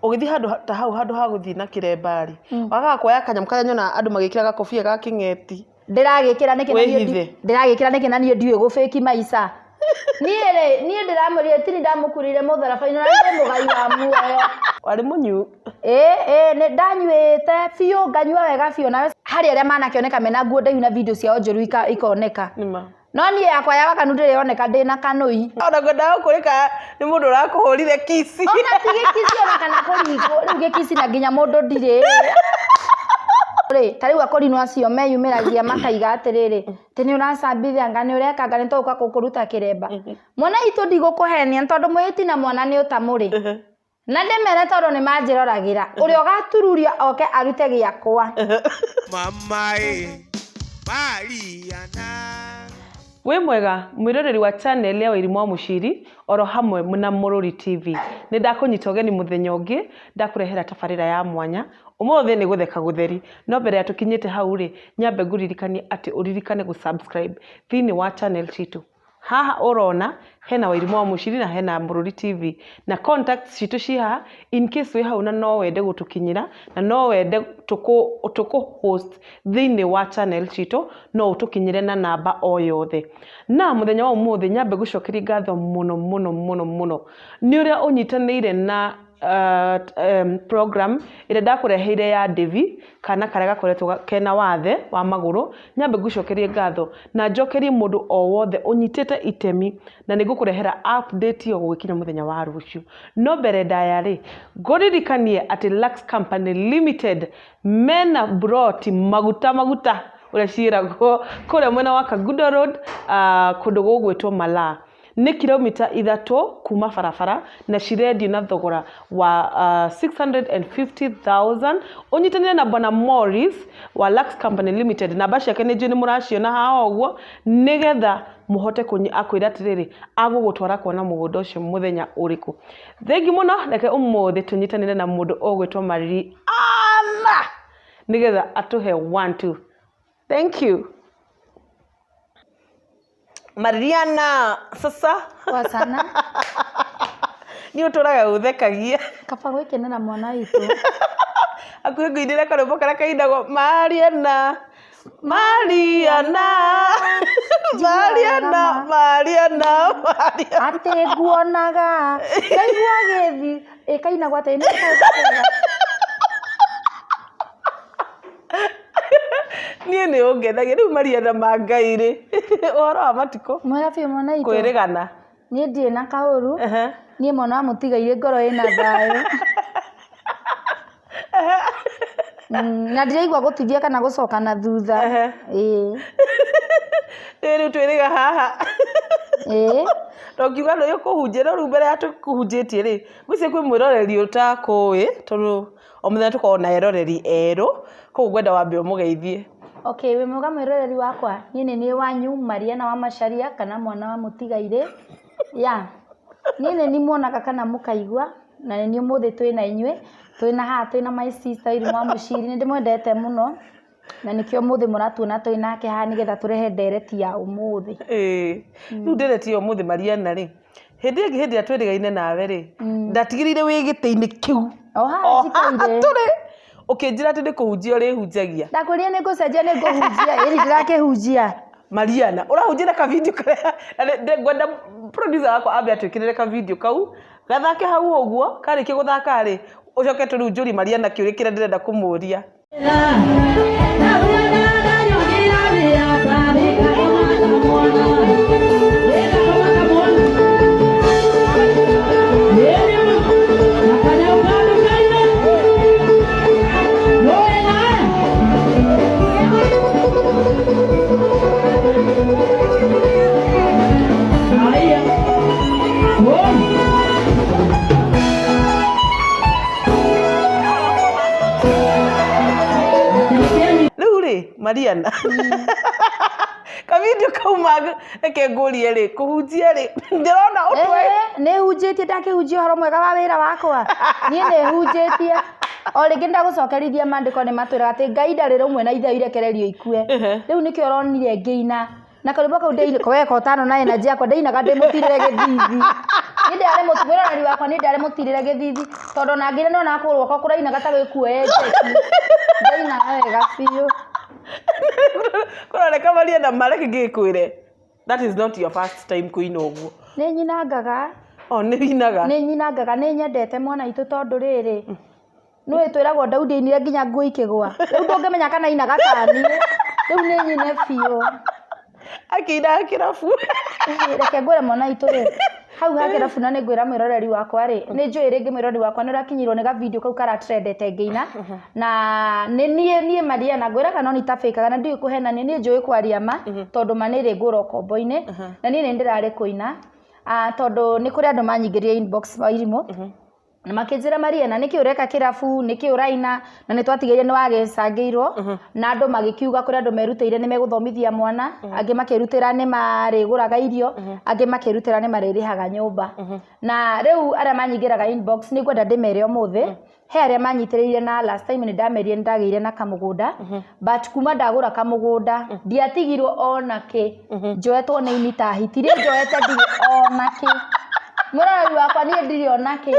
Ũgĩthiĩ handũ ta hau handũ ha gũthiĩ na kĩremba rĩ, wagaga kuoya kanyamũ karĩa nyonaga andũ magĩkĩra gakobia ga kĩng'eti. Ndĩragĩkĩra nĩkĩ na niĩ Wĩhithe. Ndĩragĩkĩra nĩkĩ na niĩ ndiũĩ gũbĩki maica. Niĩ rĩ, niĩ ndĩramwĩrire tini ndamũkurire mũtharaba-inĩ na ndĩ mũgai wa muoyo. Warĩ mũnyu. Ĩĩ ĩĩ nĩ ndanyuĩte biũ nganyua wega biũ nawe harĩ arĩa manakĩoneka mena nguo ndaihu na video ciao njũru ikoneka. Nĩma. No niĩ yakwa ya waganu ndĩrĩ yoneka ndĩna kanũi. Ona ngwendaga gũkũrĩka nĩ mũndũ ũrakũhũrire kici. Ona ti gĩkici ona kana kũringwo, rĩu gĩkici na nginya mũndũ ndirĩ. Rĩ, ta rĩu akorino acio meyumĩragia makaiga atĩrĩrĩ, atĩ nĩ ũracambithia anga nĩ ũreka anga nĩ tũgũka gũkũruta kĩremba. Mwana witũ ndigũkũhenia tondũ mwĩhĩti na mwana nĩ ũtamũrĩ. Na ndĩmere tondũ nĩ manjĩroragĩra, ũrĩa ũgatururia oke arute gĩakwa. Mama ĩ, Mariana. Wĩ mwega mwĩroreri wa channel ya Wairimu wa Mũciri oro hamwe na Mũrũri TV. Nĩ ndakũnyita ũgeni mũthenya ũngĩ ndakũrehera tabarĩra ya mwanya. Ũmũthĩ nĩ gũtheka gũtheri. No mbere ya tũkinyĩte hau rĩ, nyambe ngũririkanie atĩ ũririkane gũ subscribe thĩinĩ wa channel citũ. Haha ũrona hena Wairimu wa Mũciri na hena Mũrũri TV na contacts citũ ci haha in case wĩ hau na no wende gũtũkinyĩra na no wende tũkũ host thĩinĩ wa channel citũ no ũtũkinyĩre na namba o yothe. Na mũthenya wa ũmũthĩ nyambe ngũcokerie ngatho mũno mũno mũno mũno nĩ ũrĩa ũnyitanĩire na program ĩrĩa ndakũreheire ya Davy, kana karĩa gakoretwo kena wathe wa magũrũ, nyambe ngũcokerie ngatho na njokerie mũndũ o wothe ũnyitĩte itemi na nĩ ngũkũrehera update ĩyo gũgĩkinya mũthenya wa rũciũ. No mbere ndaya rĩ, ngũririkanie atĩ Lux Company Limited mena mburoti maguta maguta ũrĩa ciĩragwo kũrĩa mwena wa Kangundo Road, kũndũ gũgwĩtwo Malaa. Nĩ kilomita ithatũ kuma barabara na cirendio na thogora wa 650,000. Ũnyitanĩre na Bwana Morris wa Lux Company Limited, namba ciake nĩ njũĩ nĩ mũraciona haha ũguo, nĩgetha mũhote akwĩre atĩrĩrĩ, agũgũtwara kuona mũgũnda ũcio mũthenya ũrĩkũ. Thengiũ mũno, reke ũmũthĩ tũnyitanĩre na mũndũ ũgwĩtwo Mariana nĩgetha atũhe one two. Thank you. Mariana, sasa Poa sana. Niĩ ũtũraga ũthekagia. Kaba gwĩkenera mwana witũ. Hakuhĩ ngũinĩre karwĩmbo karĩa kainagwo Mariana, Mariana, Mariana, Mariana, Mariana. Atĩ nguonaga ngaigua gĩthi ĩkainagwo atĩ nĩ Niĩ nĩ ũngenagia rĩu Mariana ma Ngai rĩ ũhoro wa matukũ Mwega biũ mwana witũ. Kwĩrĩgana. Niĩ ndirĩ na kaũru. Niĩ mwana wa mũtigairĩ ngoro ĩna thayũ. Na ndiraigua gũtithia kana gũcoka na thutha. Ĩĩ. Rĩu twĩrĩga haha. Ĩĩ. Na ũkiuga nĩ ũkũhunjia no rĩu mbere ya tũkũhunjĩtie rĩ, ngwĩciria kwĩ mwĩroreri ũtakũĩ tondũ o mũthenya tũkoragwo na eroreri erũ, koguo ngwenda wambe ũmũgeithie. Okay, wĩ mwega mwĩroreri wakwa, niĩ nĩ niĩ wanyu Mariana wa Macharia kana mwana wa mũtigairĩ. Yeah, niĩ nĩ niĩ muonaga kana mũkaigua na nĩ niĩ ũmũthĩ twĩna inyuĩ, twĩna haha twĩna my sister Irene wa Mũciri, nĩ ndĩmwendete mũno na nĩkĩo ũmũthĩ mũratuona twĩ nake haha nĩgetha tũrehe ndereti ya ũmũthĩ. Ĩĩ, rĩu ndereti ya ũmũthĩ Mariana rĩ, Hĩndĩ ĩngĩ hĩndĩ ĩrĩa twĩrĩgaine nawe rĩ, ndatigĩrĩire wĩ gĩtĩ-inĩ kĩu. O haha njikaire. Tũrĩ. Ũkĩnjĩra atĩ nĩ kũhunjia ũrĩhunjagia. Ndakwĩrire nĩ ngũcenjia nĩ ngũhunjia, ĩni ndĩrakĩhunjia. Mariana, ũrahunjia na kavideo karĩa, na ngwenda producer wakwa ambe atwĩkĩrĩre kavideo kau, gathake hau ũguo, karĩkia gũthaka rĩ, ũcoke tũ rĩu njũrie Mariana kĩũria kĩrĩa ndĩrenda kũmũria. Rĩu rĩ, Mariana, kavindio kauma reke ngũrie rĩ, kũhunjia rĩ, ndĩrona ũtwe. Nĩ hunjĩtie ndakĩhunjia ũhoro mwega wa wĩra wakwa. Niĩ nĩ hunjĩtie. O rĩngĩ ndagũcokerithia maandĩko nĩ matwĩraga atĩ Ngai ndarĩ rũmwe na ithe irekererio ikue. Rĩu nĩkĩo ũronire ngĩina. Na karwĩmbo kau ndĩ we kotano na energy yakwa ndĩinaga ndĩ mũtirĩre gĩthithi. Niĩ ndĩrarĩ mwĩroreri wakwa, niĩ ndĩrarĩ mũtirĩre gĩthithi, tondũ ona ngĩina nĩwonaga kũgũrũ gwakwa kũrainaga ta gwĩkuoya njeki. Ndainaga wega biũ. Kũroneka Mariana mareke ngĩkwĩre, that is not your first time kũina ũguo. Nĩ nyinangaga. O nĩ winaga. Nĩ nyinangaga, nĩ nyendete mwana witũ tondũ rĩrĩ, nĩũĩ twĩragwo Daudi ainire nginya nguo ikĩgwa. Rĩu ndũngĩmenya kana ainaga ta niĩ. Rĩu nĩ nyine biũ. Akĩinaga kĩrabu. Reke ngwĩre mwana witũ rĩ, hau ha kĩrabu na nĩ ngwĩra mwĩroreri wakwa rĩ, nĩ njũĩ rĩngĩ mwĩroreri wakwa nĩ ũrakinyĩirwo nĩ ga video kau karatrendete ngĩina, na nĩ niĩ niĩ Mariana ngwĩraga no nitafĩkaga na ndiũĩ kũhenania, niĩ njũĩ kwaria ma, tondũ ma nĩ ĩrĩ ngũra ũkombo-inĩ, na niĩ nĩ ndĩrarĩ kũina, tondũ nĩ kũrĩ andũ manyingĩrire inbox Wairimũ, na makĩnjĩra Mariana nĩkĩ ũreka kĩrabu, nĩkĩ ũraina, na nĩ twatigĩrĩire nĩ wagĩcangĩirwo, na andũ magĩkiuga kũrĩ andũ merutĩire nĩ megũthomithia mwana, angĩ makĩrutĩra nĩ marĩgũraga irio, angĩ makĩrutĩra nĩ marĩrĩhaga nyũmba. Na rĩu arĩa manyingĩraga inbox nĩ ngwenda ndĩmere ũmũthĩ, he arĩa manyitĩrĩire na last time nĩ ndamerire nĩ ndagĩire na kamũgũnda, but kuma ndagũra kamũgũnda ndiatigirwo ona kĩ, njoetwo nĩ ini ta hiti, niĩ njoete ndirĩ ona kĩ. Mũroreri wakwa niĩ ndirĩ ona kĩ.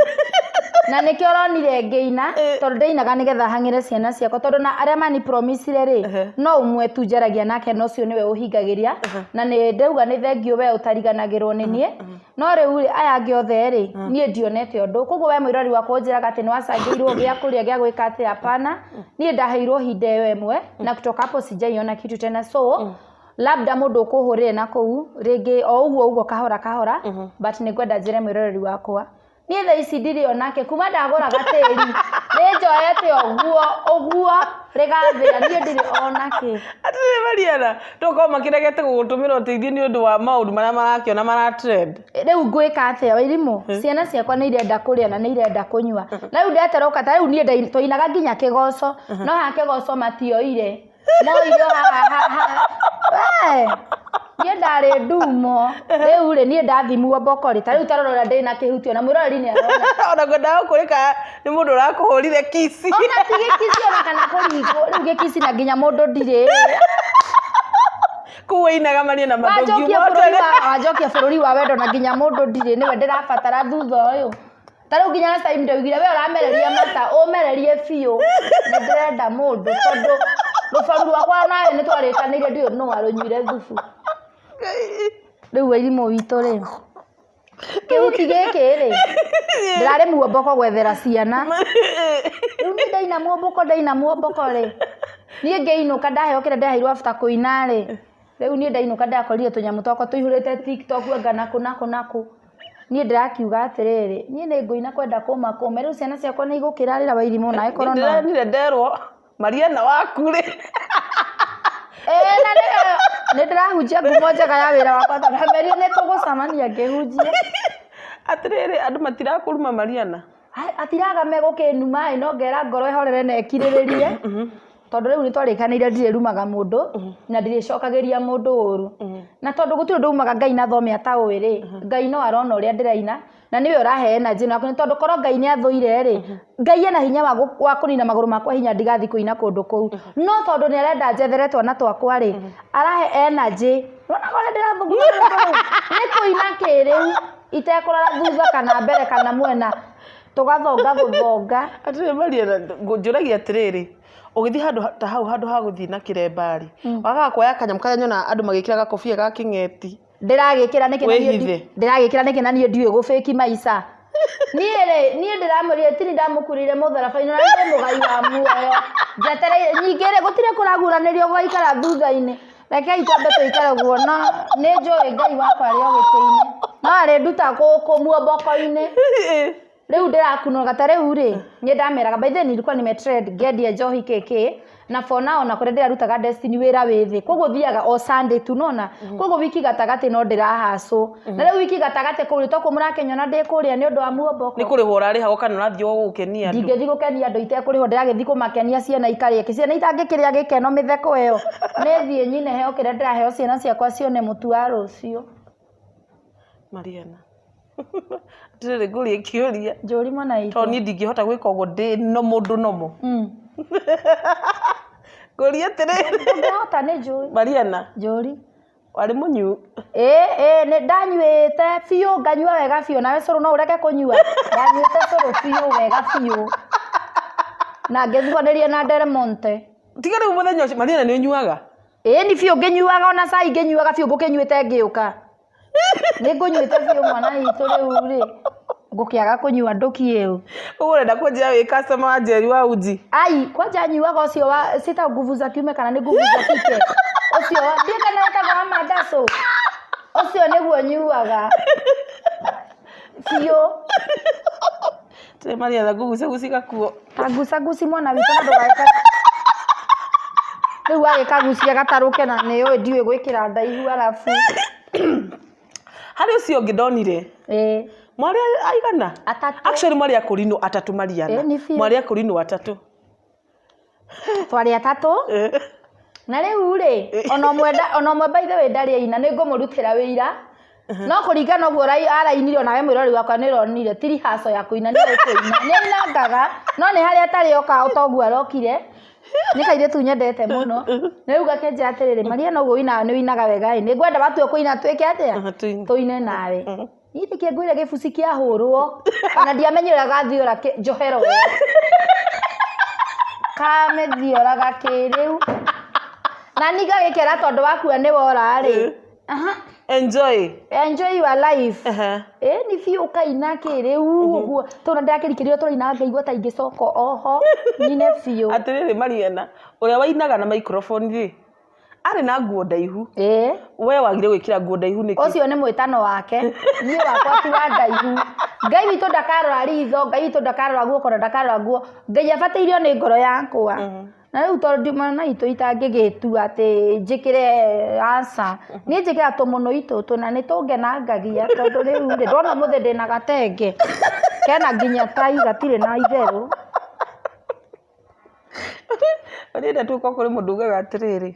Na nĩkĩo ũronire ngĩina, tondũ ndainaga nĩgetha hang'ĩre ciana ciakwa, tondũ na arĩa mani promisire rĩ, no ũmwe tu njaragia nake na ũcio nĩwe ũhingagĩria, na nĩ ndauga nĩ thengiũ we ũtariganagĩrwo nĩ niĩ. No rĩu rĩ, aya angĩ othe rĩ, niĩ ndionete ũndũ. Koguo we mwĩrori wakwa ũnjĩraga atĩ nĩ wacangĩirwo gĩa kũrĩa gĩa gwĩka atĩa, hapana. Niĩ ndaheirwo ihinda ĩyo ĩmwe, na kutoka hapo sijaiona kitu tena. So labda mũndũ ũkũhũrĩre na kũu rĩngĩ o ũguo ũguo kahora kahora, but nĩ ngwenda njĩre mwĩroreri wakwa niĩ thaa ici ndirĩ onake kuma ndagũra gatĩri nĩ njoete ũguo ũguo rĩgathĩa, niĩ ndirĩ onake. Atĩrĩrĩ Mariana, tokorwo makĩregete gũgũtũmĩra ũteithio nĩ ũndũ wa maũndũ marĩa marakĩona mara trend. Rĩu ngwĩka atĩa Wairimũ? Ciana ciakwa nĩ irenda kũrĩa na nĩ irenda kũnyua, na rĩu ndeterũka ta rĩu niĩ twainaga nginya kĩgoco, no haha kĩgoco matioire, moire haha we niĩ ndarĩ ndumo. Rĩu rĩ, niĩ ndathimwo mboko rĩ, ta rĩu ta rora ũrĩa ndĩna kĩhutio na mwĩroreri nĩ arona. Ona ngwendaga gũkũrĩka nĩ mũndũ ũrakũhũrire kici. Ona ti gĩkici ona kana kũringwo, rĩu gĩkici na nginya mũndũ ndirĩ. Kũu wainaga Mariana Wanjokia bũrũri wa, wanjokia bũrũri wa wendo na nginya mũndũ ndirĩ, nĩwe ndĩrabatara thutha ũyũ. Ta rĩu nginya last time ndaugire we ũramereria mata, ũmererie biũ, nĩ ndĩrenda mũndũ tondũ rũbaru rwakwa nawe nĩ twarĩkanĩire ndiũĩ nũ warũnyuire thubu. Rĩu Wairimũ witũ rĩ, kĩhuti gĩkĩ rĩ, ndĩrarĩ muomboko gwethera ciana. Rĩu niĩ ndaina muomboko, ndaina muomboko rĩ, niĩ ngĩinũka ndaheo kĩrĩa ndĩraheirwo after kũina rĩ, rĩu niĩ ndainũka ndĩrakorire tũnyamũ twakwa tũihũrĩte TikTok anga nakũ nakũ nakũ. Niĩ ndĩrakiuga atĩrĩrĩ, niĩ nĩ ngũina kwenda kũma kũme, rĩu ciana ciakwa nĩ igũkĩrarĩra Wairimũ nawe korwo no. Ndĩronire nderwo Mariana waku rĩ. Ĩĩ na nĩ ndĩrahunjia ngumo njega ya wĩra wakwa tondũ amerire nĩ tũgũcemania ngĩhunjia. Atĩrĩrĩ, andũ matirakũruma Mariana? Atiraga megũkĩnuma ĩ, no ngera ngoro ĩhorere na ĩkirĩrĩrie. Tondũ rĩu nĩ twarĩkanĩire ndirĩrumaga mũndũ na ndirĩcokagĩria mũndũ ũru. Na tondũ gũtirĩ ũndũ umaga Ngai na thome ataũĩ rĩ, Ngai no arona ũrĩa ndĩraina na nĩwe ũrahe energy ĩno. Nĩ tondũ korwo Ngai nĩ athũire rĩ, Ngai ena hinya wa kũnina magũrũ makwa hinya ndigathiĩ kũina kũndũ kũu. No tondũ nĩ arenda njethere twana twakwa rĩ, arahe energy. Nĩwonaga ũrĩa ndĩrathuguma mũndũ rĩu? Nĩ kũina kĩrĩu itekũrora thutha kana mbere kana mwena, tũgathonga gũthonga. Atĩrĩrĩ Mariana, njũragia atĩrĩrĩ, ũgĩthiĩ handũ ta hau handũ ha gũthiĩ na kĩremba rĩ, wagaga kuoya kanyamũ karĩa nyonaga andũ magĩkĩra gakobia ga kĩng'eti. Ndĩragĩkĩra nĩkĩ na niĩ Wĩhithe. ndĩragĩkĩra nĩkĩ na niĩ ndiũĩ gũbĩki maica. Niĩ rĩ, niĩ ndĩramwĩrire tini ndamũkurire mũtharaba-inĩ na ndĩ mũgai wa muoyo. Njetereire ningĩ rĩ, gũtirĩ kũraguranĩrio gũgaikara thutha-inĩ. Rekei twambe tũikare ũguo, no nĩ njũĩ Ngai wakwa arĩ o gĩtĩ-inĩ. No arĩnduta gũkũ muomboko-inĩ. Rĩu ndĩrakunũka ta rĩu rĩ, niĩ ndameraga by then nilikuwa nimetrend ngĩendia njohi kĩkĩ, na for now ona kũrĩa ndĩrarutaga Destiny wĩra wĩ thĩ, koguo thiaga o Sunday tu nona, koguo wiki gatagatĩ no ndĩrahacũ. Na rĩu wiki gatagatĩ kũu rĩ, tokuo mũrakĩnyona ndĩ kũrĩa nĩ ũndũ wa muomboko. Nĩ kũrĩhwo ũrarĩhagwo kana ũrathiĩ o gũkenia andũ? Ndingĩthiĩ gũkenia andũ itekũrĩhwo, ndĩragĩthiĩ kũmakenia ciana ikarĩa, ciana itangĩkĩrĩa gĩkeno mĩtheko ĩyo, nĩ thiĩ nyine heo kĩrĩa ndĩraheo ciana ciakwa cione mũtu wa rũciũ. Mariana. Atĩrĩrĩ ngũrie kĩũria. Njũri mwana witũ. Tondũ niĩ ndingĩhota gwĩka ũguo ndĩ no mũndũ nomo. Ngũrie atĩrĩrĩ. Ndũngĩhota nĩ njũĩ. Mariana. Njũri. Warĩ mũnyu. Ĩĩ ĩĩ, nĩ ndanyuĩte biũ, nganyua wega biũ. Nawe cũrũ no ũreke kũnyua? Ndanyuĩte cũrũ biũ wega biũ, na ngĩthuanĩria na Del Monte. Tiga rĩu mũthenya ũcio Mariana nĩ ũnyuaga? Ĩĩ ni biũ ngĩnyuaga, ona cai ngĩnyuaga biũ, ngũkĩnyuĩte ngĩũka. Nĩ ngũnyuĩte biũ mwana witũ, rĩu rĩ ngũkĩaga kũnyua ndũki ĩyo? Ũguo ũrenda kũnjĩra wĩ customer wa Njeri wa uji? Ai, kwanja nyuaga ũcio wa cita nguvu za kiume kana nĩ nguvu za kike, ũcio wa ndiĩ kana wĩtagwo wa mandaco, ũcio nĩguo nyuaga biũ. Tũrĩ Mariana ngũgucaguci gakuo. Kagucaguci mwana witũ, na ndũgagĩka rĩu wagĩkagucia gatarũke, na nĩ ũĩ ndiũĩ gwĩkĩra ndaihu arabu. Harĩ ũcio ũngĩ ndonire. Ĩĩ. Mwarĩ aigana? Atatũ. Actually mwarĩ akũrinũ atatũ Mariana. Ĩĩ, nĩ biũ. Mwarĩ akũrinũ atatũ. Twarĩ atatũ. Na rĩu rĩ, ona ũmwe ona ũmwe by the way ndarĩ aina, nĩ ngũmũrutĩra wĩira, no kũringana ũguo arainire, onawe mwĩrori wakwa nĩ ũronire ti rehearsal ya kũina, nĩ oĩ kũina, nĩ ainangaga, no nĩ harĩa atarĩ oka toguo arokire. Nĩ kairĩtu nyendete mũno, na rĩu gakĩnjĩra atĩrĩrĩ, "Maria, ũguo ũinaga nĩ ũinaga wega ĩ, nĩ ngwenda watua kũina twĩke atĩa?" Aha, tũine. Tũine nawe. Niĩ nĩkĩo ngwĩra gĩbuci kĩahũrwo, ona ndiamenyire ũrĩa gathiora njohero ĩyo kamĩthioraga kĩrĩu, na niĩ ngagĩkera tondũ wakua nĩ wora rĩ. Aha. Enjoy. Enjoy your life. Ĩ ni biũ, ũkaina kĩrĩu ũguo tondũ ndakĩrikĩrio tũraina, ngaigua ta ingĩcoka oho nyine biũ. Atĩrĩrĩ Mariana, ũrĩa wainaga na microphone rĩ, arĩ na nguo ndaihu. Ĩĩ. We wagire gwĩkĩra nguo ndaihu nĩkĩ? Ũcio nĩ mwĩtano wake, niĩ wakwa ti wa ndaihu. Ngai witũ ndakarora ritho, Ngai witũ ndakarora guoko na ndakarora nguo, Ngai abatairio nĩ ngoro yakwa. Na rĩu tondũ ndiuma na itũ itangĩgĩtua atĩ njĩkĩre, aca, niĩ njĩkĩra tũmũnũi tũtũ na nĩ tũngenangagia, tondũ rĩu rĩ ndona ũmũthĩ ndĩna gatenge kena nginya tai, gatirĩ na itherũ. Mariana, tuoka kũrĩ mũndũ ugaga atĩrĩrĩ,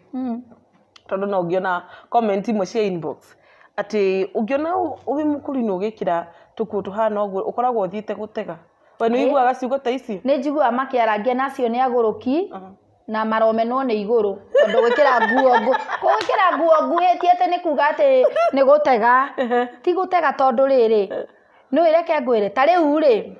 tondũ no ũngĩona comment imwe cia inbox atĩ ũngĩona wĩ mũkũrinũ ũgĩkĩra tũkuo tũhana ũguo, ũkoragwo ũthiĩte gũtega. We nĩ ũiguaga ciugo ta icio? Nĩ njiguaga makĩarangia, na acio nĩ agũrũki na maromenwo nĩ igũrũ, tondũ gwĩkĩra nguo nguhĩ ti atĩ nĩ kuga atĩ nĩ gũtega. Ti gũtega, tondũ rĩrĩ, nĩ reke ngwĩre, ta rĩu rĩ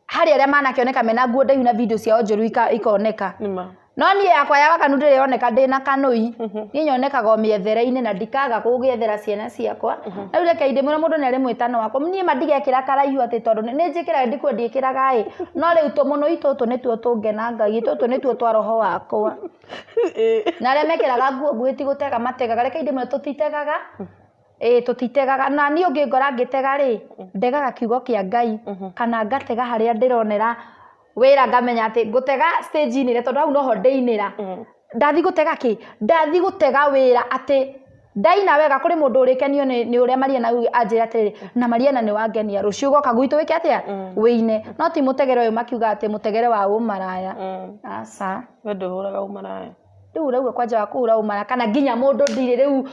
harĩ arĩa manakĩoneka mena nguo ndaihu na video ciao njũru ikoneka. Nĩma. No niĩ yakwa ya wakanu ndĩrĩ yoneka ndĩna kanũi. Niĩ nyonekaga o mĩethere-inĩ na ndikaga gũgĩethera ciana ciakwa. Rĩu reke ndĩmwĩre, mũndũ nĩ arĩ mwĩtano wakwa. Niĩ ma ndigekĩra karaihu atĩ tondũ nĩ njĩkĩraga, ndikuo ndiĩkĩraga ĩ, no rĩu tũmũnũi tũtũ nĩtuo tũngenangagia, tũtũ nĩtuo twa roho wakwa. Na arĩa mekĩraga nguo nguhĩ ti gũtega mategaga, reke ndĩmwĩre, tũtitegaga. Ĩĩ, tũtitegaga. Na niĩ ũngĩngora ngĩtega rĩ, ndegaga kiugo kĩa Ngai kana ngatega harĩa ndĩronera wĩra, ngamenya atĩ ngũtega stage-inĩ ĩrĩa, tondũ hau noho ndĩinĩra. Ndathi gũtega kĩ? Ndathi gũtega wĩra atĩ ndaina wega kũrĩ mũndũ ũrĩkenio nĩ ũrĩa Mariana anjĩra atĩrĩrĩ, "Na Mariana nĩ wangenia, rũciũ ũgoka gwitũ wĩke atĩa? Wĩine." No ti mũtegere ũyũ makiuga atĩ mũtegere wa ũmaraya, aca. We ndũhũraga ũmaraya? Rĩu ũrauga kwanja wa kũhũra ũmara kana nginya mũndũ ndirĩ rĩu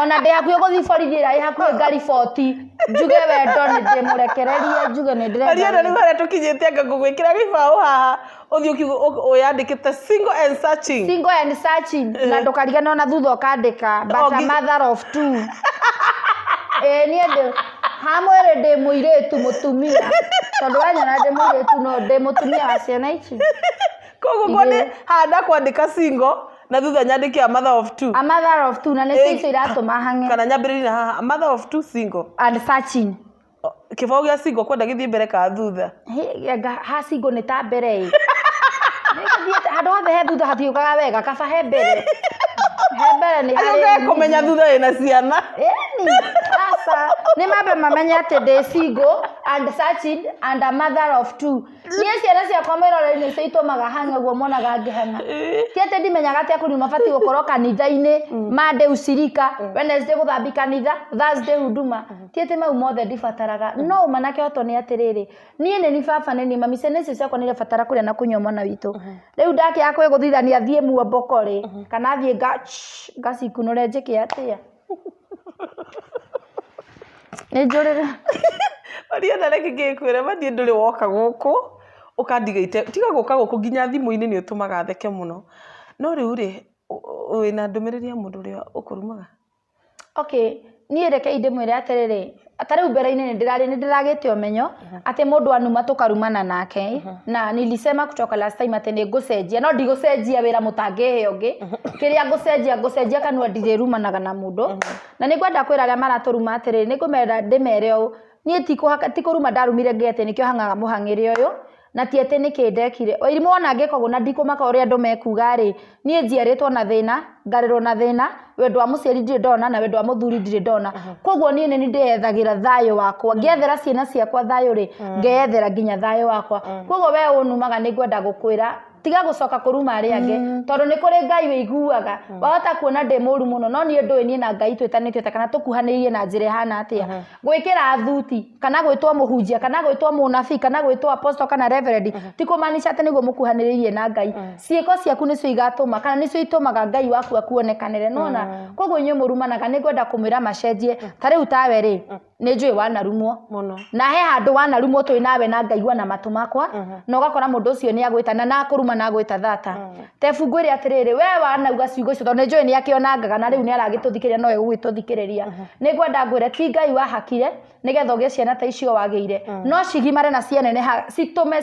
ona ndĩ hakuhĩ gũthiĩ borithi ĩrĩa ĩ hakuhĩ ngariboti, njuge wendo nĩ ndĩmũrekererie, njuge nĩ ndĩrenda. Mariana, rĩu harĩa tũkinyĩte, anga ngũgwĩkĩra gĩbaũ haha ũthiĩ ũyandĩkĩte "single and searching". "Single and searching", na ndũkariganĩrwo na thutha ũkandĩka "but a mother of two". Ĩĩ, niĩ ndĩ hamwĩrĩ, ndĩ mũirĩtu mũtumia, tondũ wanyona ndĩ mũirĩtu no ndĩ mũtumia wa ciana ici. Koguo kwandĩ haha ndakwandĩka "single" na thutha nyandĩke "a mother of two". "A mother of two", na nĩcio icio iratũma hang'e. Kana nyambĩrĩrie na haha "a mother of two single". "And searching". Kĩbaũ gĩa "single" kwenda gĩthiĩ mbere kana thutha? Hĩ, anga ha "single" nĩ ta mbere ĩ. Nĩgĩthiĩte handũ hothe he thutha hatiũkaga wega, kaba he mbere, he mbere nĩ Arĩa harĩ. ũkae kũmenya thutha wĩna ciana. Ĩni, aca, nĩ mambe mamenye atĩ ndĩ single and searching and a mother of two. Niĩ ciana ciakwa, mwĩroreri, nĩcio itũmaga hang'e ũguo monaga ngĩhang'a. Ti atĩ ndimenyaga atĩ akũrinũ mabatiĩ gũkorwo kanitha-inĩ, Monday ucirika, Wednesday gũthambi kanitha, Thursday huduma. Ti atĩ mau mothe ndibataraga, no ũma na kĩhoto nĩ atĩrĩrĩ, niĩ nĩ ni baba, nĩ ni mami, ciana icio ciakwa nĩ irabatara kũrĩa na kũnyua, mwana witũ. Rĩu ndakĩaga kwĩgũthithania thiĩ muomboko rĩ, kana thiĩ ngacikunũre njĩke atĩa? Nĩ njũrĩre. Mariana, reke ngĩkwĩre ma, niĩ ndũrĩ woka gũkũ ũkandiga tiga gũka gũkũ nginya thimũ-inĩ nĩ ũtũmaga theke mũno. No rĩu rĩ, wĩna ndũmĩrĩri ya mũndũ ũrĩa ũkũrumaga? Okay, niĩ rekei ndĩmwĩre atĩrĩrĩ, ta rĩu mbere-inĩ nĩ ndĩrarĩ nĩ ndĩragĩte ũmenyo atĩ mũndũ anuma tũkarumana nake, na nilisema kutoka last time atĩ nĩ ngũcenjia, no ndigũcenjia wĩra mũtangĩhe ũngĩ. Kĩrĩa ngũcenjia, ngũcenjia kanua ndirĩrumanaga na mũndũ. Na nĩ ngwenda kwĩra arĩa maratũruma atĩrĩrĩ, nĩ ngũmera ndĩmere ũũ, niĩ ti kũruma ndarumire Ngai atĩ nĩkĩo hang'aga mũhang'ĩre ũyũ, na ti atĩ nĩkĩ ndekire. Wairimũ ona ngĩka ũguo na ndikũmaka ũrĩa andũ mekuga rĩ, niĩ njiarĩtwo na thĩna, ngarerwo na thĩna, wendo wa mũciari ndirĩ ndona na wendo wa mũthuri ndirĩ ndona. Koguo niĩ nĩ niĩ ndĩyethagĩra thayũ wakwa. Ngĩethera ciana ciakwa thayũ rĩ, ngeyethera nginya thayũ wakwa. Koguo we ũnumaga nĩ ngwenda gũkwĩra, tiga gũcoka kũruma arĩa angĩ, tondũ nĩ kũrĩ Ngai wĩiguaga. Wahota kuona ndĩ mũru mũno, no niĩ ndũĩ niĩ na Ngai twĩtanĩtio atĩa kana tũkuhanĩrĩirie na njĩra ĩhana atĩa. Gwĩkĩra thuti, kana gwĩtwo mũhunjia, kana gwĩtwo mũnabii, kana gwĩtwo apostle kana reverend, ti kũmaanisha atĩ nĩguo mũkuhanĩrĩirie na Ngai. Ciĩko ciaku nĩcio igatũma, kana nĩcio itũmaga Ngai waku akuonekanĩre, nĩwona? Koguo inyuĩ mũrumanaga nĩ ngwenda kũmwĩra macenjie. Ta rĩu tawe rĩ, nĩ njũĩ wanarumwo. Mũno. Na he handũ wanarumwo twĩ nawe na ngaigua na matũ makwa, na ũgakora mũndũ ũcio nĩ agwĩta, na nakũruma na agwĩta thata. Tebu ngwĩre atĩrĩrĩ, we wanauga ciugo icio, tondũ nĩ njũĩ nĩ akĩonangaga na rĩu nĩ aragĩtũthikĩrĩria no egũgĩtũthikĩrĩria. Nĩ ngwenda ngwĩre ti Ngai wahakire nĩgetha ũgĩe ciana ta icio wagĩire, no cigimare na cianeneha citũme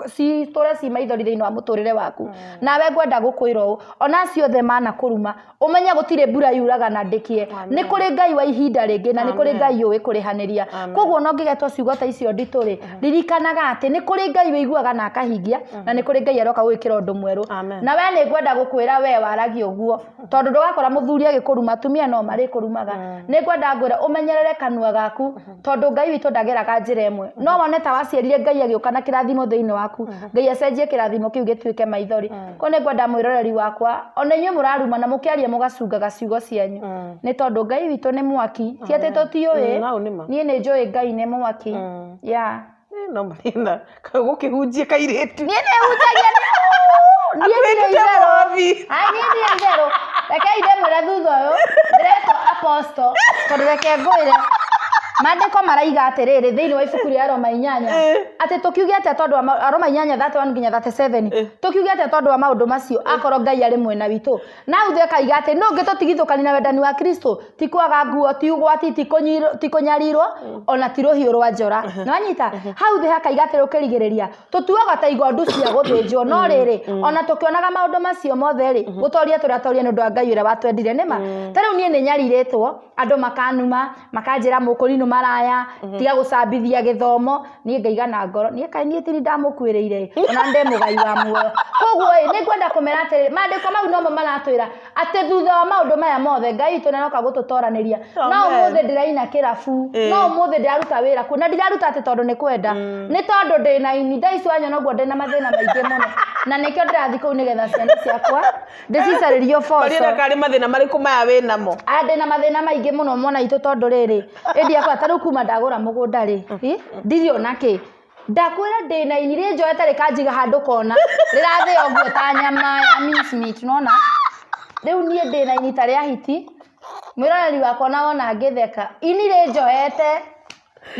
citũre ci maithori thĩinĩ wa mũtũrĩre waku. Nawe ngwenda gũkwĩra ũũ, ona acio othe manakũruma, ũmenye gũtirĩ mbura yuraga na ndĩkĩe. Nĩ kũrĩ Ngai wa ihinda rĩngĩ na nĩ kũrĩ Ngai ũĩ kũrĩhanĩria. Koguo ona ũngĩgetwo ciugo ta icio nditũ rĩ, ririkanaga atĩ nĩ kũrĩ Ngai ũiguaga na akahingia, na nĩ kũrĩ Ngai aroka gũgwĩkĩra ũndũ mwerũ. Na we nĩ ngwenda gũkwĩra we waragia ũguo, tondũ ndũgakora mũthuri agĩkũruma, atumia no marĩkũrumaga. Nĩ ngwenda ngwĩre ũmenyerere kanua gaku, tondũ Ngai witũ ndageraga njĩra ĩmwe. No wone ta waciarire Ngai agĩũka na kĩrathimo thĩinĩ waku, Ngai acenjie kĩrathimo kĩu gĩtuĩke maithori. Koguo nĩ ngwenda mwĩroreri wakwa, ona inyuĩ mũrarumana mũkĩaria mũgacungaga ciugo cianyu, nĩ tondũ Ngai witũ nĩ mwaki, ti atĩ tũtiũĩ, Hau nĩ ma. niĩ nĩ njũĩ Ngai nĩ mwaki. Yeah. No marĩna gũkĩhunjia kairĩtu. Niĩ nĩ hunjagia niĩ ndirĩ Akwĩtĩte itherũ. mwathi. Ai, niĩ ndirĩ itherũ. Rekei ndĩmwĩre thutha ũyũ, ndĩretwo apostle, tondũ reke ngwĩre, maandĩko maraiga atĩrĩrĩ thĩinĩ wa ibuku rĩa Roma 8, atĩ tũkiuge atĩa tondũ wa Roma 8 31 nginya 37, tũkiuge atĩa tondũ wa maũndũ macio, akorwo Ngai arĩ mwena witũ. Na hau thĩ akaiga atĩ nũ ũngĩtũtigithũkania na wendani wa Kristo? Ti kwaga nguo, ti ũgwati, ti kũnyarirwo, ona ti rũhiũ rwa njora. Nĩwanyita? Hau thĩ hakaiga atĩ ũkĩrigĩrĩria, tũtuagwo ta igondu cia gũthĩnjwo, no rĩrĩ, ona tũkĩonaga maũndũ macio mothe rĩ, gũtoria tũratoria nĩ ũndũ wa Ngai ũrĩa watwendire. Nĩma? Ta rĩu niĩ nĩ nyarirĩtwo, andũ makanuma, makanjĩra mũkũrinũ maraya, tiga gũcambithia gĩthomo, niĩ ngaiga na ngoro, niĩ kaĩ niĩ tini ndamũkuĩrĩire ĩ, ona ndĩ mũgai wa muoyo. Koguo ĩ, nĩ ngwenda kũmera atĩrĩrĩ, maandĩko mau nomo maratwĩra atĩ thutha wa maũndũ maya mothe, Ngai witũ nĩaroka gũtũtoranĩria. No ũmũthĩ ndĩraina kĩrabu, no ũmũthĩ ndĩraruta wĩra kuo, na ndiraruta atĩ tondũ nĩ kwenda, nĩ tondũ ndĩna ini, thaa ici wanyona ũguo ndĩna mathĩna maingĩ mũno, na nĩkĩo ndĩrathiĩ kũu nĩgetha ciana ciakwa ndĩcicarĩrie ũboco. Mariana karĩ mathĩna marĩkũ maya wĩ namo? Aya ndĩna mathĩna maingĩ mũno mwana witũ tondũ rĩrĩ, ĩndi yakwa ta rĩu kuma ndagũra mũgũnda rĩ, ndirĩ ona kĩ. Ndakwĩra ndĩna ini rĩnjoete rĩkanjiga handũ kona, rĩrathĩa ũguo ta nyama ya mince meat, nĩwona? Rĩu niĩ ndĩna ini ta rĩa hiti, mwĩroreri wakwa ona wona ngĩtheka, ini rĩnjoete.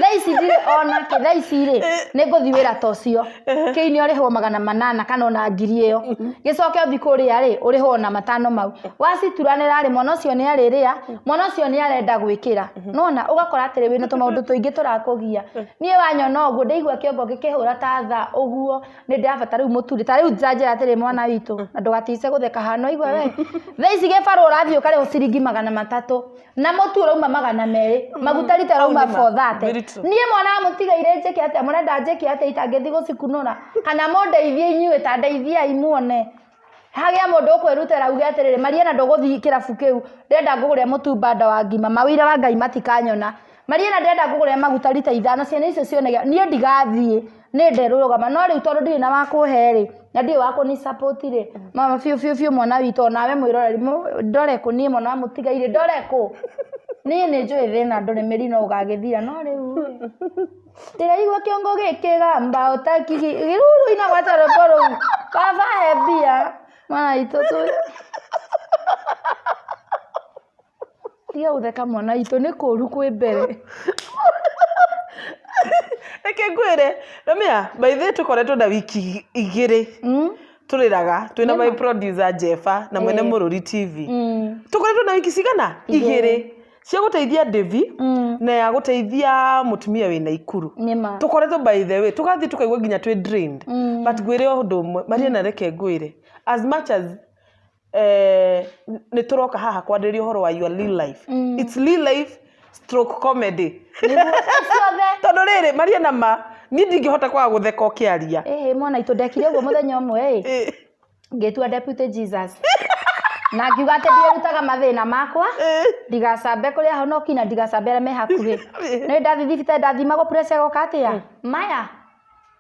Thaa ici ndirĩ ona kĩ, thaa ici rĩ, nĩ ngũthiĩ wĩra ta ũcio. Kĩini ũrĩhwo 800 kana ona ngiri ĩyo. Gĩcoke ũthiĩ kũrĩa rĩ, ũrĩhwo ona 500 mau. Wacituranĩra rĩ, mwana ũcio nĩ arĩrĩa, mwana ũcio nĩ arenda gwĩkĩra. Nĩwona, ũgakora atĩrĩ wĩna tũmaũndũ tũingĩ tũrakũgia. Niĩ wanyona ũguo, ndaigua kĩongo gĩkĩhũra ta thaa ũguo, nĩ ndĩrabatara rĩu mũtu. Ta rĩu njanjĩra atĩrĩ mwana witũ, na ndũgatice gũtheka haha, nĩwaigua we? Thaa ici gĩbarũa ũrathiĩ ũkarĩhwo ciringi 300. Na mũtu ũrauma 200, maguta rita ũrauma Hau nĩ ma. 430. Very true. Niĩ mwana wa mũtigairĩ njĩke atĩa? Mũrenda njĩke atĩa itangĩthiĩ gũcikunũra? Kana mũndeithie inyuĩ, ta ndeithiai muone. Hagĩa mũndũ ũkwĩrutĩra auge atĩrĩrĩ, Mariana ndũgũthiĩ kĩrabu kĩu, ndĩrenda ngũgũrĩre mũtu banda wa ngima, mawĩira wa Ngai matikanyona. Mariana ndĩrenda ngũgũrĩre maguta rita 5, ciana icio cione niĩ ndigathiĩ, nĩ nderũgama. No rĩu tondũ ndirĩ na wa kũhe rĩ, na ndirĩ wa kũni support rĩ, mama biũ biũ biũ mwana witũ onawe mwĩroreri, ndore kũ niĩ mwana wa mũtigairĩ, ndore kũ? Niĩ nĩ njũĩ thĩna ndũrĩ mĩri no ũgagĩthira, no rĩu rĩ, ndĩraigua kĩongo gĩkĩgamba ũtakigi, rĩu rũina gwata rwĩmbo rũu, baba he mbia, mwana witũ tũ Tiga gũtheka mwana witũ nĩ kũru kwĩ mbere. Reke ngwĩre, Ramia, by the way tũkoretwo na wiki igĩrĩ tũrĩraga twĩna my producer Jefa na mwene Mũrũri TV. Tũkoretwo na wiki cigana? Igĩrĩ. Cia gũteithia Devi na ya gũteithia mũtumia wĩna ikuru. Nĩma. Tũkoretwo, by the way, tũgathiĩ tũkaigua nginya twĩ drained. But ngwĩre ũndũ ũmwe, Mariana, reke ngwĩre, as much as nĩ tũroka haha kwarĩrĩria ũhoro wa your real life, it's real life stroke comedy. Nĩguo ciothe. Tondũ rĩrĩ, Mariana, ma niĩ ndingĩhota kwaga gũtheka ũkĩaria. Ĩhĩ, mwana itũ, ndekire ũguo mũthenya ũmwe ĩ, ngĩtua Deputy Jesus na ngiuga atĩ ndiĩrutaga mathĩna makwa, ndigacambe kũrĩa honoki na ndigacambe arĩa me hakuhĩ. Nĩ ndathi thibitarĩ, ndathimagwo pressure ĩgoka atĩa maya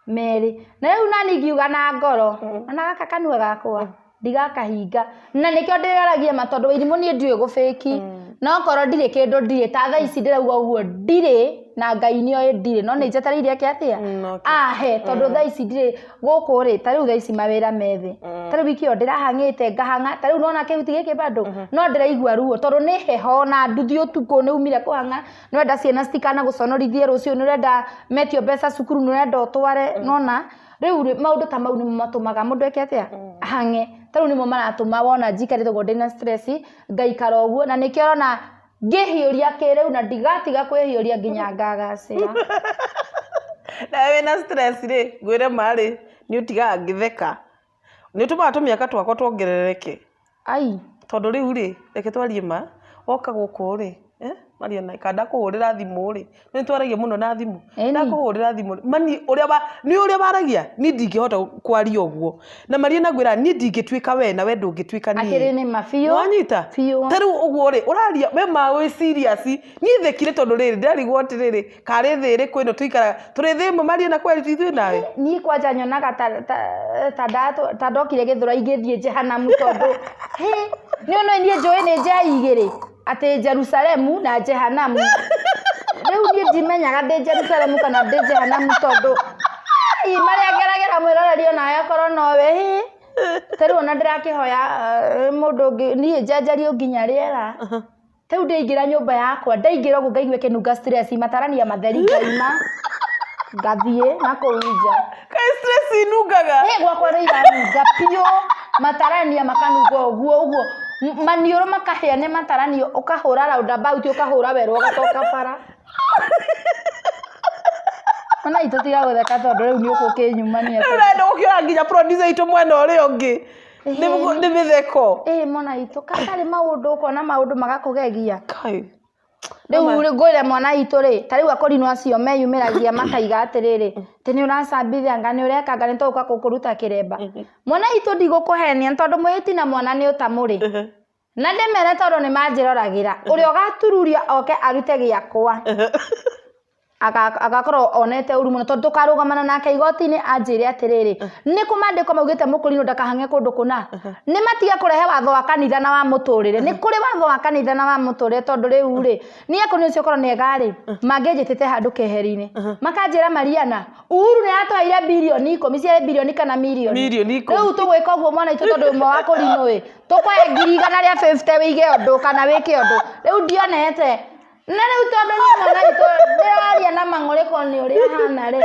merĩ, na rĩu nani ngiuga na ngoro ona gaka kanua gakwa ndigakahinga, na nĩkĩo ndĩraragia ma, tondũ Wairimũ niĩ ndiũĩ gũbĩki, no korwo ndirĩ kĩndũ, ndirĩ ta thaa ici ndĩrauga ũguo, ndirĩ na Ngai nĩoĩ ndirĩ, no nĩ njetereire eke atĩa? Okay. Ahe, tondũ thaa ici ndirĩ gũkũ rĩ, ta rĩu thaa ici mawĩra methĩ, ta rĩu wiki ĩyo ndĩrahang'ĩte ngahang'a, ta rĩu nona kĩhuti gĩkĩ bado no ndĩraigua ruo tondũ nĩ heho na nduthi ũtukũ nĩ umire kũhang'a. Nĩ ũrenda ciana citikana gũconorithie rũciũ, nĩ ũrenda metio mbeca cukuru, nĩ ũrenda ũtware, nona rĩu rĩ, maũndũ ta mau nĩmo matũmaga mũndũ eke atĩa? Hang'e. Ta rĩu nĩmo maratũma wona njikarĩte ũguo ndĩna stress, ngaikara ũguo, na nĩkĩo ũrona ngĩhiũria kĩrĩu na ndigatiga kwĩhiũria nginya ngagacĩra. Nawe wĩna stress rĩ, ngwĩre ma rĩ, nĩ ũtigaga ngĩtheka, nĩ ũtũmaga tũmĩaka twakwa tuongerereke. Ai. Tondũ rĩu rĩ, reke twarie ma, woka gũkũ rĩ, Mariana, kana ndakũhũrĩra thimũ rĩ, nĩ twaragia mũno na thimũ. Ĩni. Ndakũhũrĩra thimũ rĩ, mani ũrĩa wa nĩ ũrĩa waragia, niĩ ndingĩhota kwaria ũguo. Na Mariana, ngwĩra niĩ ndingĩtuĩka we na we ndũngĩtuĩka niĩ. Akĩrĩ nĩ ma biũ. Wanyita? Biũ. Ta rĩu ũguo rĩ, ũraria we ma wĩ serious, niĩ thekire tondũ rĩrĩ, ndĩrarigwo atĩrĩrĩ, karĩ thĩ ĩrĩkũ ĩno tũikaraga tũrĩ thĩ ĩmwe, Mariana, kweri ithuĩ nawe? Niĩ kwanja nyonaga ta ndokire Gĩthũrai ngĩthiĩ Jehanamu, tondũ hĩ, nĩ ũno niĩ njũĩ nĩ njĩa igĩrĩ, atĩ Jerusalemu na Jehanamu. Rĩu niĩ ndimenyaga ndĩ Jerusalemu kana ndĩ Jehanamu, tondũ ai, marĩa ngeragĩra, mwĩroreri onawe akorwo nowe, hĩ, ta rĩu ona ndĩrakĩhoya mũndũ ũngĩ niĩ njanjario nginya rĩera. Ta rĩu ndaingĩra nyũmba yakwa, ndaingĩra ũguo ngaigua ĩkĩnunga stress, matarania matheri, ngaima ngathiĩ na kũu nja. Kaĩ stress inungaga? Ĩ, gwakwa nĩ iranunga biũ, matarania makanunga ũguo ũguo, maniũrũ makahĩa nĩ mataranio, ũkahũra roundabout, ũkahũra werũ, ũgacoka bara. Ona itũ tiga gũtheka, tondũ rĩu nĩ ũkũkĩnyumania. Rĩu ũrenda gũkĩona nginya producer itũ mwena ũrĩa ũngĩ nĩ mĩtheko. Ĩ, mwana itũ, katarĩ maũndũ, ũkona maũndũ magakũgegia. Kai. Rĩu rĩ, ngwĩre mwana witũ rĩ, ta rĩu akorino acio meyumĩragia makaiga atĩrĩrĩ, atĩ nĩ ũracambithia, anga nĩ ũreka, anga nĩ tũgũka kũkũruta kĩremba. Mwana witũ, ndigũkũhenia, nĩ tondũ mwĩhĩti na mwana nĩ ũtamũrĩ, na ndĩmere tondũ nĩ manjĩroragĩra, ũrĩa ũgatururia oke arute gĩakwa agakorwo onete ũru mũno, tondũ tũkarũgamana nake igoti-inĩ anjĩre atĩrĩrĩ, nĩ kũ maandĩko maugĩte mũkũrinũ ndakahang'e kũndũ kũna? Nĩ matige kũrehe watho wa kanitha na wa mũtũrĩre. Nĩ kũrĩ watho wa kanitha na wa mũtũrĩre, tondũ rĩu rĩ, niĩ akũrinũ ũcio korwo nĩ ega rĩ, mangĩnjĩtĩte handũ keheri-inĩ makanjĩra, "Mariana, Uhuru nĩ atũheire birioni 10, ciarĩ birioni kana mirioni?" Mirioni 10. Rĩu tũgwĩka ũguo, mwana witũ, tondũ ũmwe wa kũrinũ ĩ, tũkũhe 150,000 wĩige ũndũ kana wĩke ũndũ. Rĩu ndionete na rĩu, tondũ niĩ mwana witũ ndĩraria na mang'ũrĩko nĩ ũrĩa hana rĩ.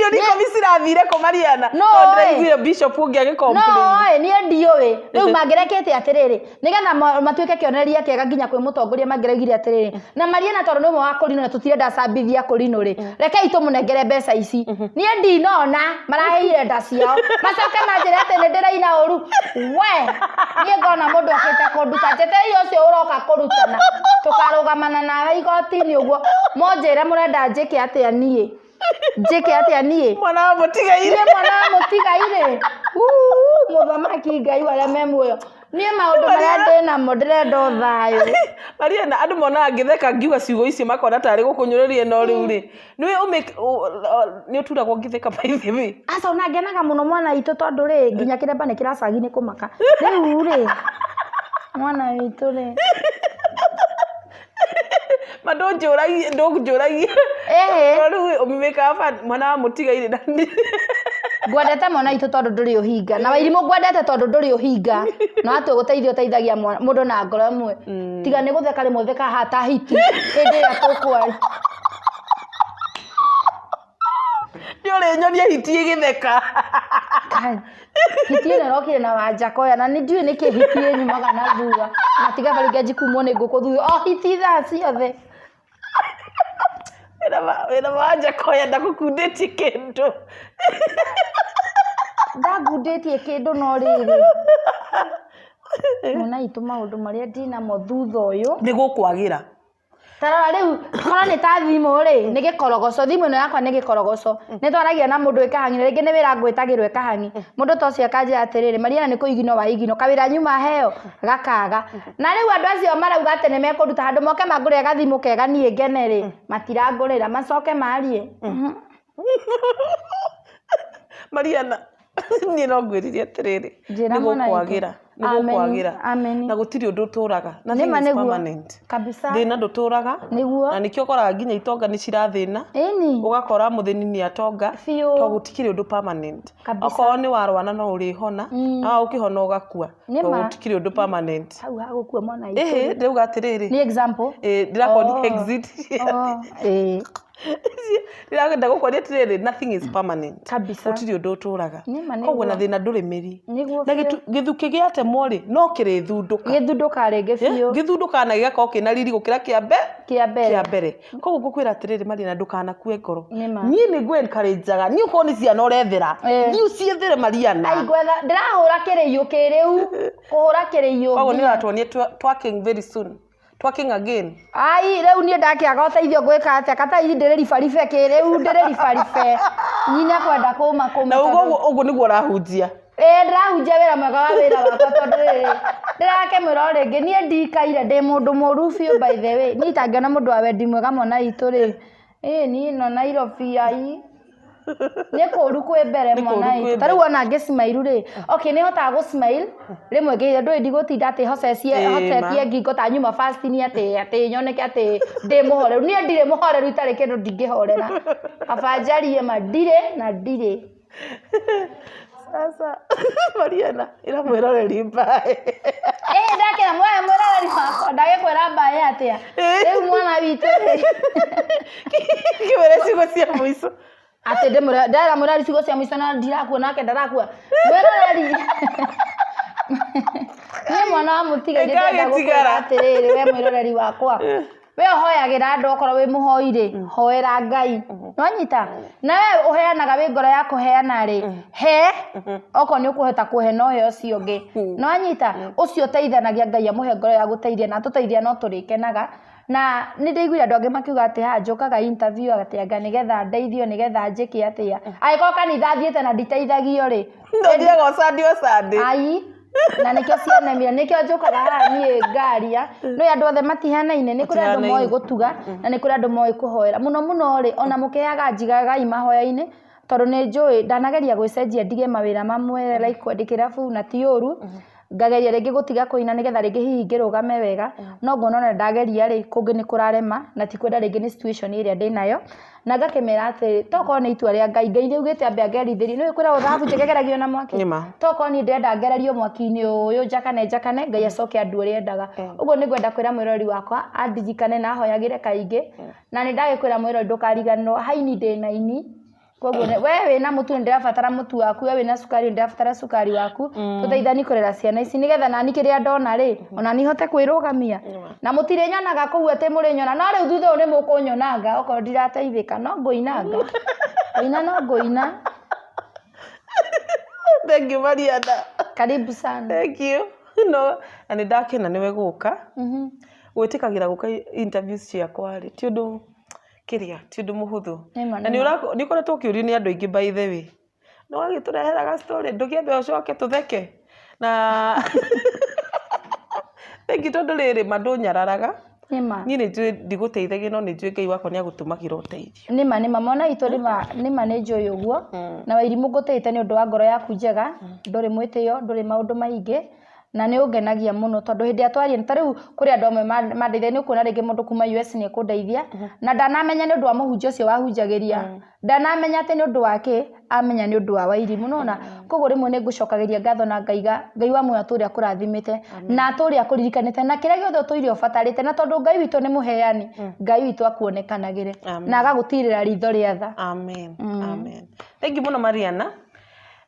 10,000,000 cirathire kũ, Mariana? No, Tondũ ĩ. ndĩraiguire bishop ũngĩ No agĩ-complain. ĩ, niĩ ndiũĩ rĩu mangĩrekete atĩrĩrĩ, nĩgetha matuĩke kĩonereria kĩega nginya kwĩ mũtongoria, mangĩraugire atĩrĩrĩ, na Mariana tondũ nĩ ũmwe wa kũrinũ na tũtirenda cambithia kũrinũ rĩ, rekei tũmũnengere mbeca ici. Niĩ ndinona maraheire nda ciao, macoke manjĩre atĩ nĩ ndĩraina ũru. We, niĩ ngona mũndũ okĩte kũnduta, njetereire ũcio ũroka kũrutana, tũkarũgamana nawe igoti-inĩ ũguo, mũnjĩre mũrenda njĩke atĩa niĩ, njĩke atĩa niĩ? Mwana wa mũtigaire. Niĩ mwana wa mũtigairĩ, mũthamaki Ngai wa arĩa me muoyo, niĩ maũndũ marĩa ndĩ namo ndĩrenda o thayũ. Mariana, andũ monaga ngĩtheka ngiuga ciugo icio makona tarĩ gũkũnyũrũria, no rĩu rĩ, nĩwe nĩ ũturagwo ngĩtheka, by the way? Aca, ona ngenaga mũno, mwana witũ, tondũ rĩ, nginya kĩremba nĩ kĩracagi nĩ kũmaka rĩu rĩ, mwana witũ rĩ. Ma ndũnjũragie, ndũnjũragie. Ĩhĩ. No rĩu ũmĩkaga mwana wa mũtigairĩ na Ngwendete, mwana witũ, tondũ ndũrĩ ũhinga, na Wairimũ ngwendete tondũ ndũrĩ ũhinga, na watua gũteithia ũteithagia mũndũ na ngoro ĩmwe, tiga nĩ gũtheka rĩmwe ũthekaga haha ta hiti hĩndĩ ĩrĩa tũkwaria. Nĩ ũrĩ nyonia hiti ĩgĩtheka. Kai. Hiti ĩno ĩrokire na Wanjakoya na nĩ ndiũĩ nĩkĩ hiti ĩnyumaga na thutha na tiga barĩngĩ njikumwo nĩ ngũkũ thutha o hiti thaa ciothe. Wĩra wa Njakoya ndagũkundĩtie kĩndũ. Ndangundĩtie kĩndũ no rĩrĩ mwana witũ maũndũ marĩa ndinamo thutha ũyũ Nĩ gũkwagĩra. Tarora rĩu korwo nĩ ta thimũ rĩ nĩ gĩkorogoco, thimũ ĩno yakwa nĩ gĩkorogoco. Nĩ twaragia na mũndũ ĩkahang'i na rĩngĩ nĩ wĩra ngwĩtagĩrwo ĩkahang'i. Mũndũ ta ũcio akanjĩra atĩrĩrĩ, Mariana nĩ kũiginwo waiginwo, kawĩra nyuma heo gakaga. Na rĩu andũ acio marauga atĩ nĩ mekũnduta handũ moke mangũrĩre gathimũ kega niĩ ngene rĩ, matirangũrĩra macoke marie. Mariana niĩ no ngwĩrire atĩrĩrĩ, Njĩra nĩ mwana witũ. gũkwagĩra, nĩ Ameni, gũkwagĩra. ameni. Na gũtirĩ ũndũ ũtũraga. Nothing Nĩma is nĩguo. permanent. Kabisa. Thĩna ndũtũraga. Nĩguo. Na nĩkĩo ũkoraga nginya itonga nĩ cirathĩna. Ĩni. Ũgakora mũthĩni nĩ atonga. Biũ. Tondũ gũtikĩrĩ ũndũ permanent. Kabisa. Okorwo nĩ warwara no ũrĩhona, na ũkĩhona ũgakua. Nĩma. Tondũ gũtikĩrĩ ũndũ permanent. Hau hagũkua mwana witũ. Ĩhĩ, ndĩrauga atĩrĩrĩ. Nĩ example. Ĩĩ, ndĩrakuonia Oh. exit. Oh, ĩĩ. Ndĩrenda gũkuonia atĩrĩrĩ, nothing is permanent. Kabisa. Gũtirĩ ũndũ ũtũraga. Nĩma nĩguo. Koguo na thĩna ndũrĩ mĩri. Nĩguo Na biũ. gĩthukĩ gĩatemwo rĩ, no kĩrĩthundũka. Gĩthundũka rĩngĩ biũ. Gĩthundũkaga na gĩgakorwo kĩna riri gũkĩra kĩa mbe Kĩa mbere. kĩa mbere. Koguo ngũkwĩra atĩrĩrĩ Mariana, ndũkanakue ngoro. Nĩma. Niĩ nĩ ngũ encourage-aga. Niĩ okorwo nĩ ciana ũrethera, Eh. thiĩ ũciethere Mariana. Ai ngwetha ndĩrahũra kĩrĩiũ kĩrĩu. Kũhũra kĩrĩiũ. Koguo nĩ ũratuonia twerking very soon. Twerking again. Ai rĩu niĩ ndakĩaga ũteithio ngwĩka atĩa katai ndĩrĩ ribaribe kĩrĩu ndĩrĩ ribaribe. Nyina kwenda kũma kũma. Na ũguo ũguo nĩguo ũrahunjia. Ĩĩ ndĩrahunjia wĩra mwega wa wĩra wakwa tondũ rĩrĩ ndĩrakĩmwĩra o rĩngĩ niĩ ndikaire ndĩ mũndũ mũru biũ by the way. Niĩ itangĩona mũndũ wa wendi mwega mwana witũ rĩ. Ĩĩ niĩ no Nairobi ai. Nĩ kũru kwĩ mbere Nĩ mwana kũũru kwĩ witũ. Ta rĩu ona ngĩ smile rĩ. Okay nĩ hotaga gũ smile rĩmwe ngĩ ndũĩ ndigũtinda atĩ hocetie Ĩĩ, ma. hocetie ngingo ta nyuma fasting atĩ atĩ nyoneke atĩ ndĩ mũhoreru. Niĩ ndirĩ mũhoreru itarĩ kĩndũ ndingĩhorera. Kaba njarie ma ndirĩ na ndirĩ. Sasa Mariana, ĩra mwĩroreri mbae. Ĩĩ ndakĩra mwana mwĩroreri wakwa ndagĩkwĩra mbae atĩa. Rĩu mwana witũ rĩ. Kĩmwĩre ciugo cia mũico. Atĩ ndĩmwĩre ndera mwĩroreri ciugo cia mũico na ndirakua nake ndarakua. Mwĩroreri. Niĩ mwana wa mũtiga ndĩrenda gũkwĩra Ĩkagĩtigara. atĩrĩrĩ we mwĩroreri wakwa. We ũhoyagĩra andũ okorwo wĩ mũhoi rĩ, hoera Ngai. Nĩwanyita? Na we ũheanaga wĩ ngoro ya kũheana rĩ, he okorwo nĩ ũkũhota kũhe no he ũcio ũngĩ. Nĩwanyita? Ũcio ũteithanagia Ngai amũhe ngoro ya gũteithia na atũteithia no tũrĩkenaga. Na nĩ ndĩiguire andũ angĩ makiuga atĩ haha njũkaga interview atĩ anga nĩgetha ndeithio nĩgetha njĩke atĩa. Angĩkorwo kanitha thiĩte na nditeithagio rĩ, Ndũthiaga o Sunday o Sunday. ai na nĩkĩo cianemire nĩkĩo njũkaga haha niĩ ngaria nĩ andũ othe matihanaine nĩ kũrĩ andũ moĩ Matihanaine. gũtuga na nĩ kũrĩ andũ moĩ kũhoera mũno mũno rĩ ona mũkĩheaga njigagai mahoya-inĩ tondũ nĩ njũĩ ndanageria gwĩcenjia ndige mawĩra mamwe like kwandĩkĩra bu na ti ũru ngageria rĩngĩ gũtiga kũina nĩgetha rĩngĩ hihi ngĩrũgame wega no ngona ona ndageria rĩ kũngĩ nĩ kũrarema na ti kwenda rĩngĩ nĩ situation ĩrĩa ndĩnayo na ngakĩmera atĩ tokorwo nĩ itua rĩa Ngai Ngai nĩaugĩte ambe angerithĩrie nĩũĩ kwĩragwo thahabu njega ĩgeragio na mwaki Nĩma. tokorwo niĩ ndĩrenda ngererio mwaki-inĩ ũyũ njakane njakane Ngai acoke andue ũrĩa endaga ũguo nĩ ngwenda kwĩra mwĩroreri wakwa andirikane na ahoyagĩre kaingĩ na nĩ ndagĩkwĩra mwĩroreri ndũkariganĩrwo haini ndĩ na ini koguo we wĩna mũtu nĩ ndĩrabatara mũtu waku we wĩna cukari nĩ ndĩrabatara cukari waku tũteithani kũrera ciana ici nĩgetha nani kĩrĩa ndona rĩ ona hote kwĩrũgamia na mũtirĩ nyonaga kũu atĩ mũrĩ nyona no rĩu thutha ũyũ nĩ mũkũnyonanga okorwo ndirateithĩka no ngũinanga ngũina no ngũina. Thank you Mariana. Karibu sana. Thank you. No, na nĩ ndakena nĩwe gũka. Gwĩtĩkagĩra gũka interviews ciakwa rĩ, ti ũndũ kĩrĩa, ti ũndũ mũhũthũ. Nĩma, Na nĩ ũkoretwo ũkĩũrio nĩ andũ aingĩ by the way. Nĩ wagĩtũrehera ga story, ndũkĩambe ũcoke tũtheke. Na thank you tondũ rĩrĩ ma ndũnyararaga. Nĩma. Niĩ nĩ njũĩ ndigũteithagia no nĩ njũĩ Ngai wakwa nĩ agũtũmagĩra ũteithio. Nĩma nĩma mwana witũ nĩma nĩma nĩ njũĩ ũguo na Wairimũ ngũtĩĩte nĩ ũndũ wa ngoro yaku njega ndũrĩ mwĩtĩo ndũrĩ maũndũ maingĩ na nĩ ũngenagia mũno tondũ hĩndĩ ĩrĩa twaria ta rĩu kũrĩ andũ amwe mandeithagia nĩ ũkuona rĩngĩ mũndũ kuma US nĩ ekũndeithia na ndanamenya nĩ ũndũ wa mũhunjia ũcio wahunjagĩria ndanamenya atĩ nĩ ũndũ wa kĩ amenya nĩ ũndũ wa Wairimũ nona koguo rĩmwe nĩ ngũcokagĩria ngatho na ngaiga Ngai wa muoyo atũũre akũrathimĩte na atũũre akũririkanĩte na kĩrĩa gĩothe ũtũire ũbatarĩte na tondũ Ngai witũ nĩ mũheani Ngai witũ akuonekanagĩre Amen. na agagũtirĩra ritho rĩa tha. Amen. Amen. Thank you mũno Mariana.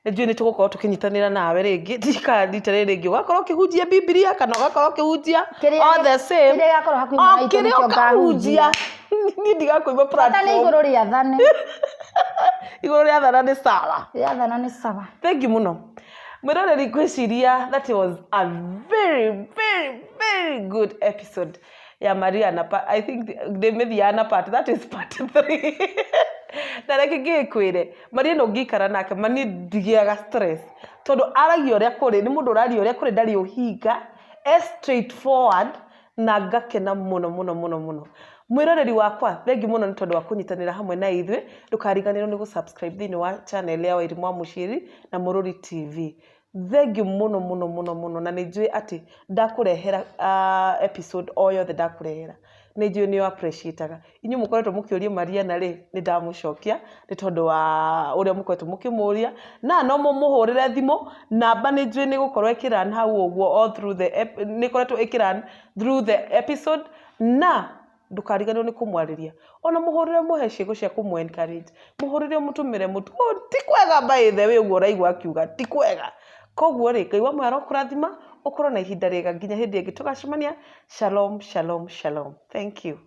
Nĩ njũĩ nĩ tũgũkorwo tũkĩnyitanĩra nawe rĩngĩ, ndika rita rĩrĩ rĩngĩ ũgakorwo ũkĩhunjia Bibilia kana ũgakorwo ũkĩhunjia Kĩrĩa all the same. Kĩrĩa gĩgakorwo hakuhĩ O na itũ kĩrĩa nĩkĩo ũkahunjia. ngahunjia. Niĩ ndigakũima Bata nĩ platform. igũrũ rĩathane. Igũrũ rĩathana nĩ sawa. Rĩathana nĩ sawa. Thank you mũno. Mwĩroreri, ngwĩciria that was a very very very good episode ya Maria na I think ndĩmĩthiaga na part, that is part 3. Na reke ngĩkwĩre, Maria no ngĩikara nake ma niĩ ndigĩaga stress, tondũ aragia ũrĩa kũrĩ, nĩ mũndũ ũraria ũrĩa kũrĩ, ndarĩ ũhinga, e straight forward, na ngakena mũno mũno mũno mũno. Mwĩroreri wakwa, thengiũ mũno nĩ tondũ wa kũnyitanĩra hamwe na ithuĩ. Ndũkariganĩrwo nĩ gũ-subscribe thĩinĩ wa channel ya Wairimu wa Mũciĩri na Mũrũri TV. Thengiũ mũno mũno mũno mũno, na nĩ njũĩ atĩ ndakũrehera episode o yothe ndakũrehera, nĩ njũĩ nĩ appreciate-aga. Inyuĩ mũkoretwo mũkĩũria Mariana rĩ, nĩ ndamũcokia nĩ tondũ wa ũrĩa mũkoretwo mũkĩmũria, na no mũmũhũrĩre thimũ, namba nĩ njũĩ nĩ gũkorwo ĩkĩ-run hau ũguo all through the nĩ ĩkoretwo ĩkĩ-run through the episode, na ndũkariganĩrwo nĩ kũmwarĩria, ona mũhũrĩre, mũhe ciĩko cia kũmũ encourage, mũhũrĩre, ũmũtũmĩre mũtu, "Oh, ti kwega by the way ũguo ũraigua akiuga ti kwega." Koguo rĩ, Ngai wa muoyo arokũrathima, ũkorwo na ihinda rĩega nginya hĩndĩ ĩngĩ tũgacemania. Shalom, shalom, shalom. Thank you.